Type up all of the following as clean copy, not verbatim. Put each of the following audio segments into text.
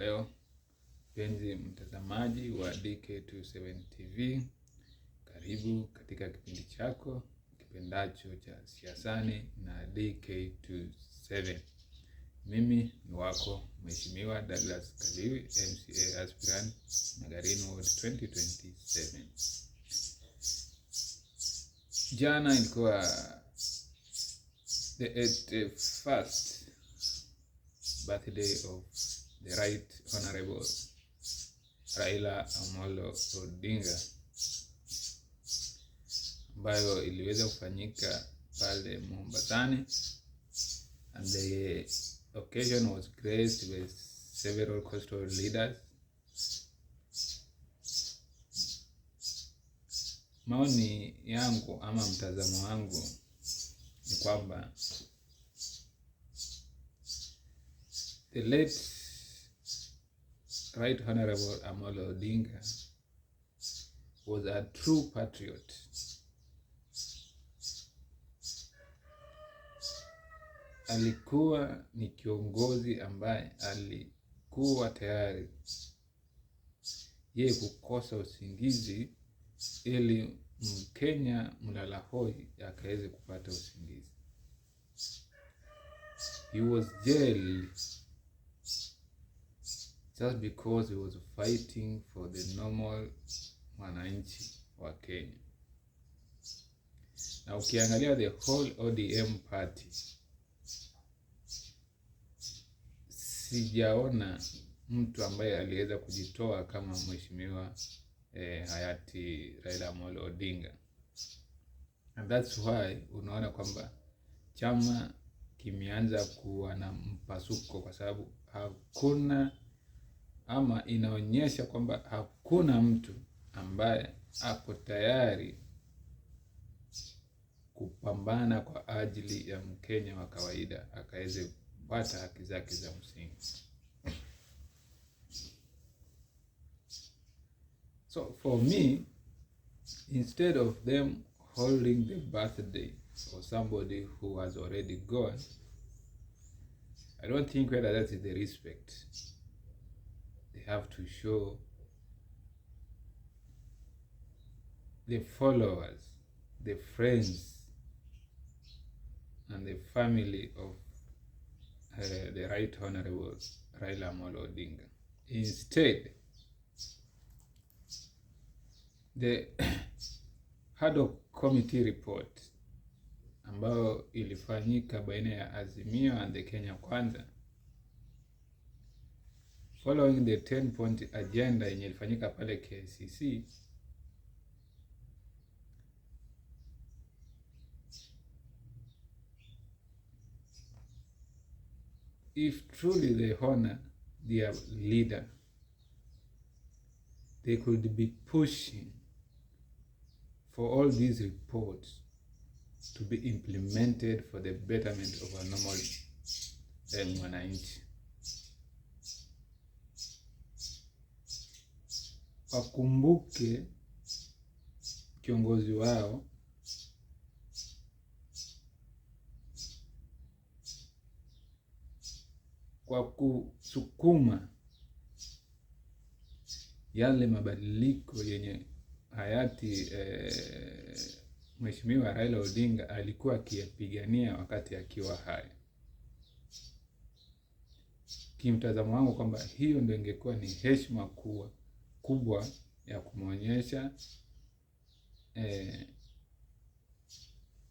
Leo, mpenzi mtazamaji wa DK27 TV, karibu katika kipindi chako kipendacho cha Siasani na DK27. Mimi ni wako Mheshimiwa Douglas Kaliwi, MCA aspirant Magarini Ward 2027. Jana ilikuwa the 81st birthday of the Right Honorable Raila Amolo Odinga ambayo iliweza kufanyika pale Mombasani, and the occasion was graced with several coastal leaders. Maoni yangu ama mtazamo wangu ni kwamba the late Right Honorable Amolo Odinga was a true patriot. Alikuwa ni kiongozi ambaye alikuwa tayari yeye kukosa usingizi ili Mkenya mlalahoi akaweze kupata usingizi. He was jailed just because he was fighting for the normal mwananchi wa Kenya. Na ukiangalia the whole ODM party, sijaona mtu ambaye aliweza kujitoa kama mheshimiwa hayati Raila Amolo Odinga. And that's why unaona kwamba chama kimeanza kuwa na mpasuko, kwa sababu hakuna ama inaonyesha kwamba hakuna mtu ambaye ako tayari kupambana kwa ajili ya Mkenya wa kawaida akaweze kupata haki zake za msingi. So for me, instead of them holding the birthday for somebody who has already gone, I don't think whether that is the respect they have to show the followers, the friends, and the family of the Right Honorable Raila Amolo Odinga. Instead, the ad hoc committee report ambayo ilifanyika baina ya Azimio and the Kenya Kwanza following the 10 point agenda yenye ilifanyika pale KICC, if truly they honor their leader, they could be pushing for all these reports to be implemented for the betterment of a normal mwananchi. Wakumbuke kiongozi wao kwa kusukuma yale mabadiliko yenye hayati Mheshimiwa Raila Odinga alikuwa akiyapigania wakati akiwa hai. Kimtazamo wangu kwamba hiyo ndio ingekuwa ni heshima kuwa kubwa ya kumwonyesha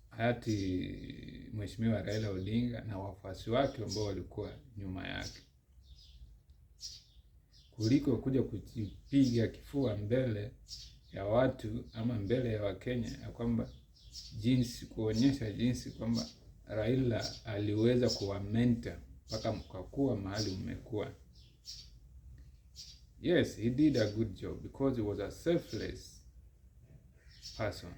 hayati Mheshimiwa Raila Odinga na wafuasi wake ambao walikuwa nyuma yake, kuliko kuja kujipiga kifua mbele ya watu ama mbele ya Wakenya ya kwamba jinsi kuonyesha jinsi kwamba Raila aliweza kuwamentor mpaka mkakuwa mahali mmekuwa. Yes, he did a good job because he was a selfless person.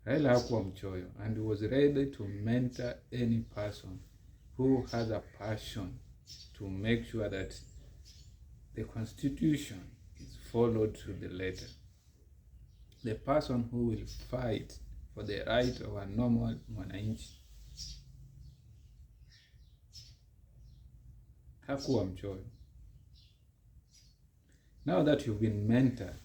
Raila hakuwa mchoyo and he was ready to mentor any person who has a passion to make sure that the constitution is followed to the letter. The person who will fight for the right of a normal mwananchi. Hakuwa mchoyo. Now that you've been mentored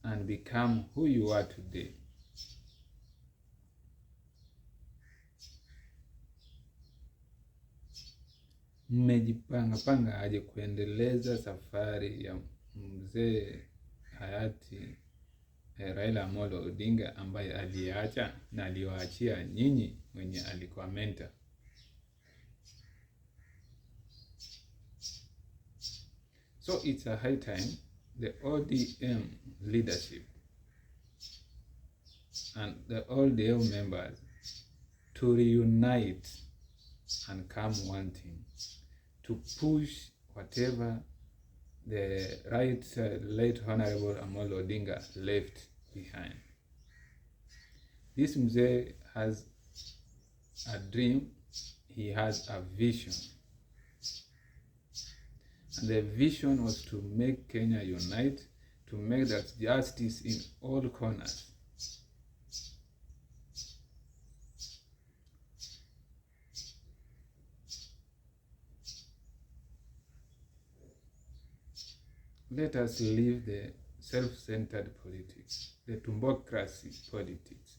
and become who you are today, mmejipanga panga aje kuendeleza safari ya mzee hayati Raila Amolo Odinga ambaye aliacha na aliwaachia nyinyi wenye alikuwa mentor? So it's a high time the ODM leadership and the ODM members to reunite and come one team to push whatever the right late Honorable Amolo Odinga left behind. This mzee has a dream, he has a vision. And the vision was to make Kenya unite, to make that justice in all corners. Let us leave the self-centered politics, the tumbocracy politics.